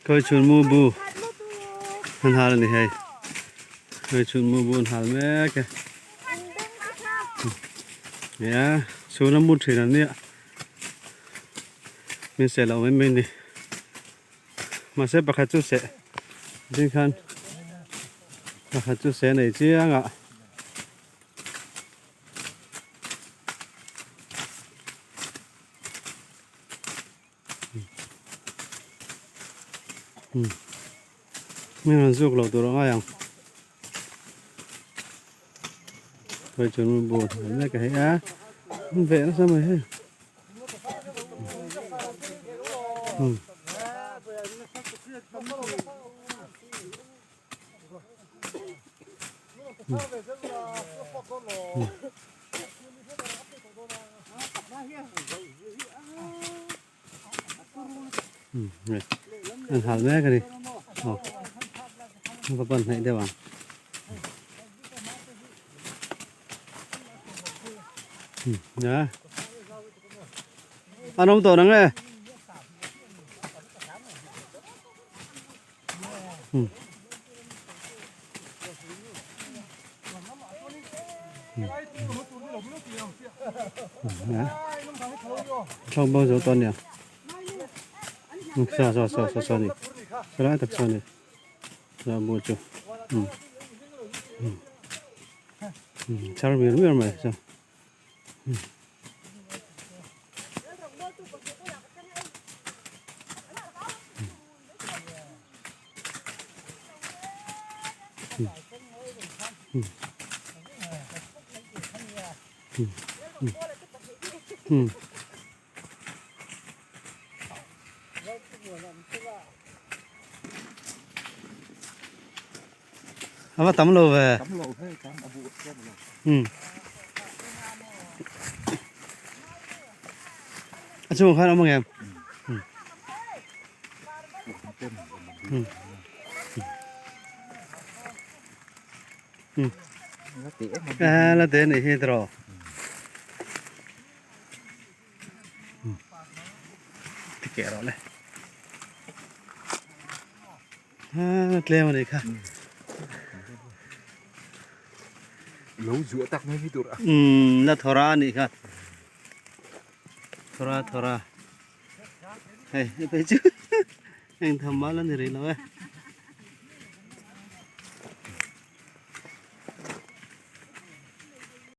Khawi chhun mu bu an hal a ni hei khawi chhun mu bu an hal mek e nia chhun a mu thin an nia min seh loh mai mai ni mahse pakhat chu seh zing khan pakhat chu seh nei chiang a. Min rawn zuk loh tur a ngai ang hei chu nu bur an mek a hei a an veh nasa mai hei An hal mek a ni aw va pan hnaih deuh ang an awm tawh nang e. Thawk bo zo tawh nia saw saw saw saw saw ni saw lai tak saw ni saw bu chu char mir mir mai saw. A va tam lo ve. Tam lo ve tam a bu tlem lo. Um. A chung khan awm angem. Um. Um. Um. A la te ni hi tro. Ti ke ro le. A tlem a nih kha. Lo zuah tak mai hi tur a. Umm la thawra a nih kha. Thawra thawra. Hei hei phei chu eng tham mal a ni rih lo e.